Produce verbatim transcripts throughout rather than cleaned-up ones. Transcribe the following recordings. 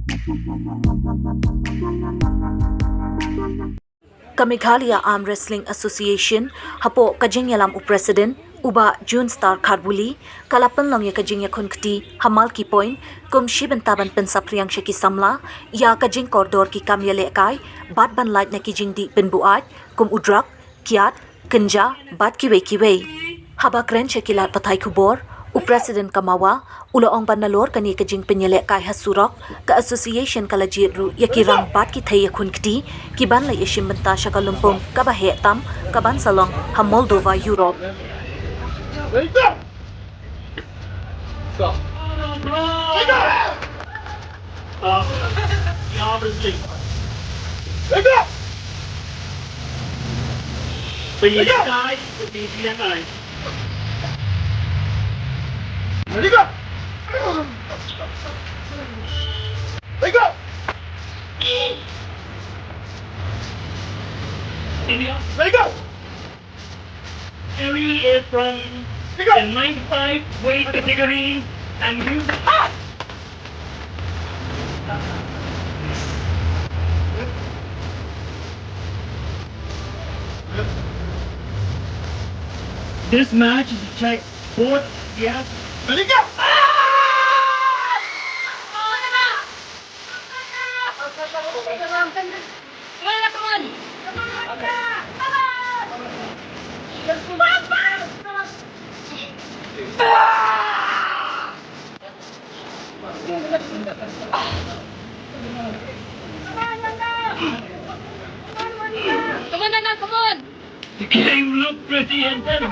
Ka Meghalaya Arm Wrestling Association, hapoh ka jingïalam u President, u Bah Junestar Kharbuli, ka la pynlong ïa ka jingïakhun kti ha Malki Point, kum shi bynta ban pynsaphriang sha ki samla ïa ka jingkordor ki kam ïalehkai bad ban lait na ki jingdih pynbuaid kum u drug, kiad, kynja bad kiwei kiwei. Haba kren sha ki lad pathai khubor, u President ka MAWA u la ong ba nalor kane ka jingpynïalehkai ha surok, ka association ka la jied ruh ïa ki rangbah ki thei ïakhun kti ki ban leit ïashim bynta sha ka lympung kaba heh tam, ka ban sa long ha Moldova, Europe. Let go! Let go! Harry is from the ninety-five weight category and you. This match is to check both, yes. Let go! Come on, Anna, come on! The game looked pretty intense.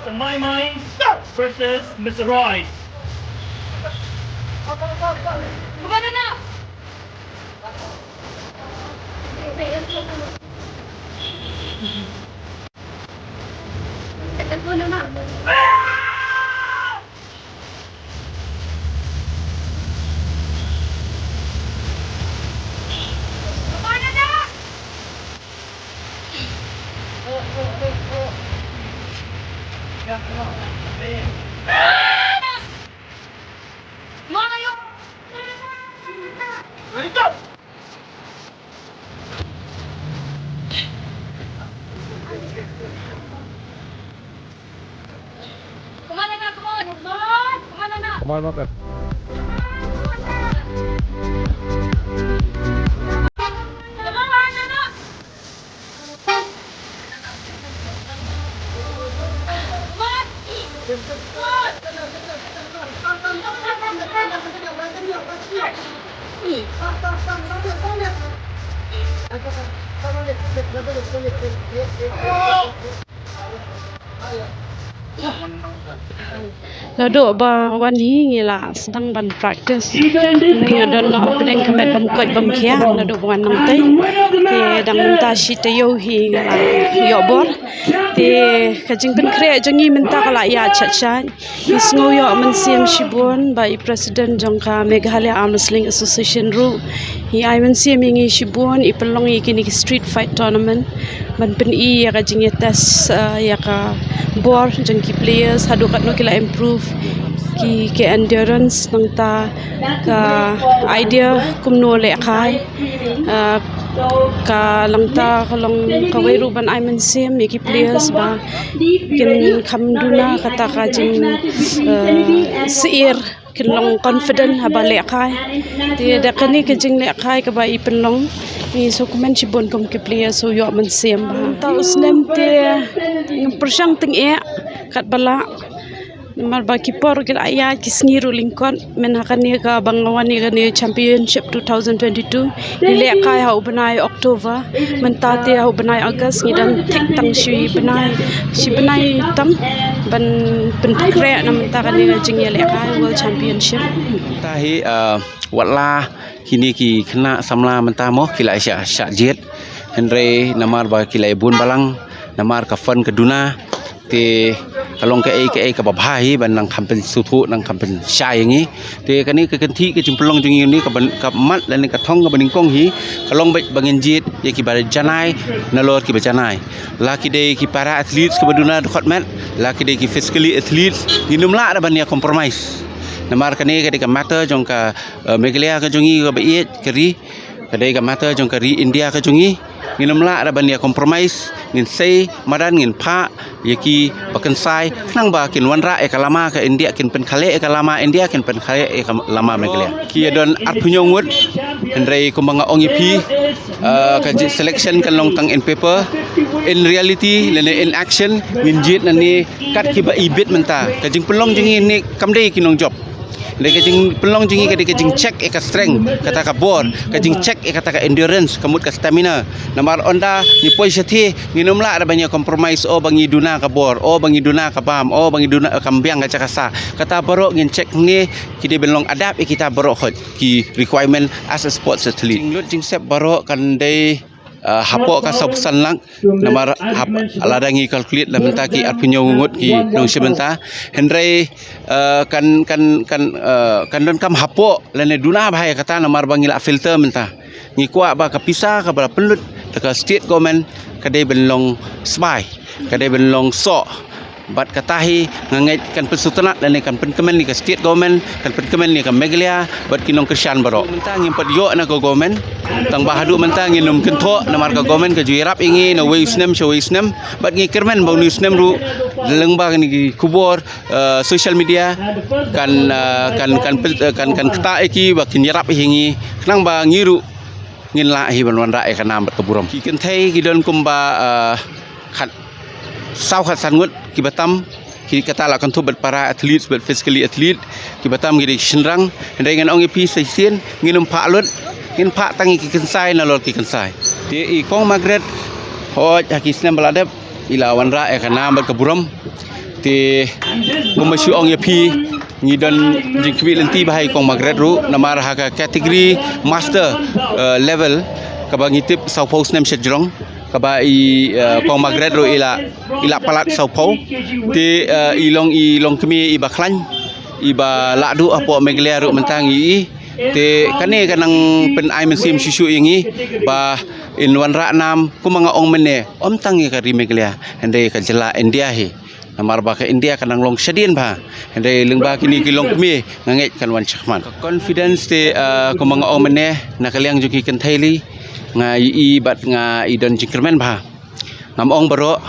The My Mind versus Mister Roy. Come on, Anna, come on. Come on, Anna. Come on, Anna. Naduh ba wan hi ngi la sdang ban practice. Ngi don na opening ka met bym koit bym khia naduh ba wan nangtei. Te dang mynta shi taïew hi ngi la ïoh bor. Te ka jingpynkhreh jong ngi mynta ka la ïaid shat shat. Ngi sngew ïoh mynsiem shibun ba i president jong ka Meghalaya Arm Wrestling Association ruh i ai mynsiem ïa ngi shibun, i pynlong ïa kine ki street fight tournament ban pyni ïa ka jingïatest, eh, ïa ka bor jong ki players, haduh katno ki la improve ki, ki endurance, nangta ka idea kumno lehkai. Ah, ka langta ka long kawei ruh ban ai mynsiem ïa ki players ba kin kham duna kata ka jing, ah, syiar, kin long confident haba lehkai. Te da kane ka jinglehkai kaba i pynlong, ngi sngewkmen shibun kum ki players, shu ïoh mynsiem. Mynta u snem te ngam pyrshang tyngeh katba lah. Namar ba ki por ki la ïaid, ki sngi ruh lyngkot, myn ha kane kaba nga wan ïa kane championship two thousand twenty-two. Ngi lehkai ha u bnai October, mynta te ha u bnai August, ngi dang thik tang shi bnai, shi bnai tang ban pynpynkhreh na mynta kane ka jingïalehkai World Championship. Mynta hi, uh, wat la kine ki khynnah samla mynta mo ki la shah, shah jied. Hynrei namar ba ki la bun balang, namar ka fund ka duna, te ka long kaei kaei kaba bha hi ban nang kham pynsngewthuh, nang kham pynshai ïa ngi. Te kane ka kynthih ka jingpynlong jong ngi ne ka ban, ka mat lane ka thong kaba nyngkong hi ka long beit ba ngin jied ïa kiba janai nalor kiba janai. La ki dei ki para athletes kiba duna dkhot met, la ki dei ki physically athletes, ngin ym lah da ban ïa compromise. Namar kane ka dei ka matter jong ka, eh, Meghalaya ka jong ngi kaba ïeit ka ri, ka dei ka matter jong ka ri India ka jong ngi. Ngin ym lah da ban ïa compromise, ngin sei madan, ngin phah ïa kiba kynsai khnang ba kin wanrah ïa ka lama ka India, kin pynkhaleh ïa ka lama India, kin pynkhaleh ïa ka lama Meghalaya. Ki ïa don arphew hynñiew ngut, hynrei kumba nga ong ïa phi, eh, ka ji-, selection kan long tang in paper. In reality lane in action ngin jied nangne kat kiba ibit mynta. Ka jingpynlong jong ngi ne kam dei ki nongjop. Dei ka jingpynlong jong ngi ka dei ka jingcheck ïa ka strength, kata ka bor, ka jingcheck ïa kata ka endurance, ka mut ka stamina. Namar ynda ngi poi shathie, ngin ym lah da ban ïa compromise, o ba ngi duna ka bor, o ba ngi duna ka bam, o ba ngi duna, eh, kam biang ka jaka sah. Kata baroh ngin check ne ki dei ban long adapt ïa kita baroh khoit ki requirement as a sports athlete. Jinglut jingsep baroh kan dei, eh, hapoh ka sawphew san lak, namar hap-, lada ngi calculate na mynta ki arphew hynñiew ngut ki nongshim bynta. Hynrei, eh, kan, kan, kan, eh, kan donkam hapoh lane duna bha ïa kata namar ba ngi la filter mynta. Ngi kwah ba ka pisa kaba la pynlut da ka state government ka dei ban long sbai, ka dei ban long soh. Bad kata hi nga ngeit kan pynsngewtynnat lane kan pynkmen ïa ka state government, kan pynkmen ïa ka Meghalaya bad ki nongkyrshan baroh. Mynta ngim pat ïoh na ka government, tang ba haduh mynta ngin ym kynthoh namar ka government ka ju ïarap ïa ngi na wei u snem sha wei u snem. Bad ngi kyrmen ba une u snem ruh lyngba kine ki khubor, eh, social media kan, eh, kan, kan pyn-, eh, kan, kan ktah ïa ki ba kin ïarap ïa ngi khnang ba ngi ruh ngin lah hi ban wanrah ïa ka nam bad ka burom. Ki kynthei ki don kumba, eh, khat saw khat san ngut kiba tam, ki kata la kynthup bad para athlete bad physically athlete, kiba tam ki dei ki shynrang. Hynrei ngan ong ïa phi sa shisien, ngin ym phah lut, ngin phah tang ïa ki kynsai nalor ki kynsai. Te i Kong Margaret, hooid ha ki snem ba la dep i la wanrah ïa ka nam bad ka burom. Te kumba shu ong ïa phi, ngi don jingkhmih lynti bha ïa i Kong Margaret ruh namar ha ka category master, eh, level kaba ngi tip sawphew snem sha jrong, kaba i, eh, Kong Margaret ruh i la, i la palat sawphew. Te, eh, i long, i long kmie iba khlaiñ, iba lah duh hapoh Meghalaya ruh mynta ngi i. Te kane ka nang pynai mynsiem shuh shuh ïa ngi ba in wanrah nam kumba nga ong mynne, ym tang ïa ka ri Meghalaya, hynrei ka jylla India hi. Namar ba ka India ka nang long shadien bha. Hynrei lyngba kine ki longkmie nga ngeit kan wan shakhmat. Ka confidence te, ah, kumba nga ong mynne, na ka liang jong ki kynthei lei nga ïohi bad nga i don jingkyrmen bha. Ngam ong baroh,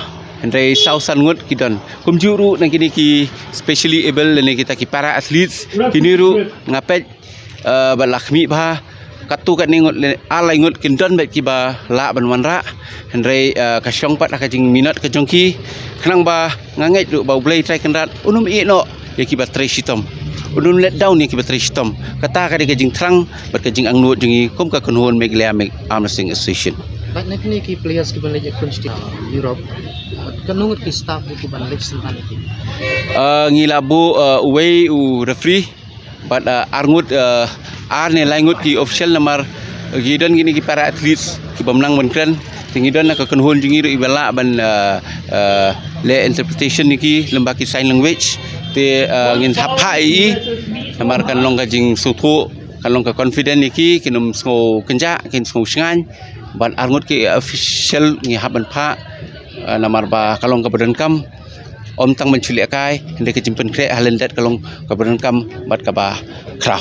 hynrei saw san ngut ki don. Kumjuh ruh na kine ki specially able lane kita ki para athletes, kine ruh nga peit, eh, ba la khmih bha. Katto katne ngut le, ar lai ngut kin don bad kiba lah ban wanrah. Hynrei, eh, ka shong pat ha ka jingminot ka jong ki. Khnang ba nga ngeit ruh ba U Blei Trai Kynrad un ym ïeh noh ïa kiba trei shitom. Un ym let down ïa kiba trei shitom. Kata ka dei ka jingthrang bad ka jingangnud jong ngi kum ka kynhun Meghalaya Meg-, Arm Wrestling Association. Bad na kine ki players kiban leit ïa country Europe, eh, katno ngut ki staff kiban leit sngewbha ïa ki? Eh, ngi la buh, eh, uwei u referee. Bad, uh, ar ngut, uh, ar ne lai ngut ki official namar, uh, ki don kine ki para athletes ki bym nang ban kren. Te ngi don na ka kynhun jong ngi ruh iba lah ban, uh, uh, leh interpretation ïa ki lyngba ki sign language. Te, uh, ngin hap phah ïa i namar kan long ka jingsngewthuh, kan long ka confident ïa ki, kin ym sngew kynjah, kin sngew shngaiñ. Bad ar ngut ki official ngi hap ban phah, uh, namar ba ka long kaba donkam. Ym tang ban shu lehkai, hynrei ka jingpynkhreh ha lyndet ka long kaba donkam bad kaba khraw.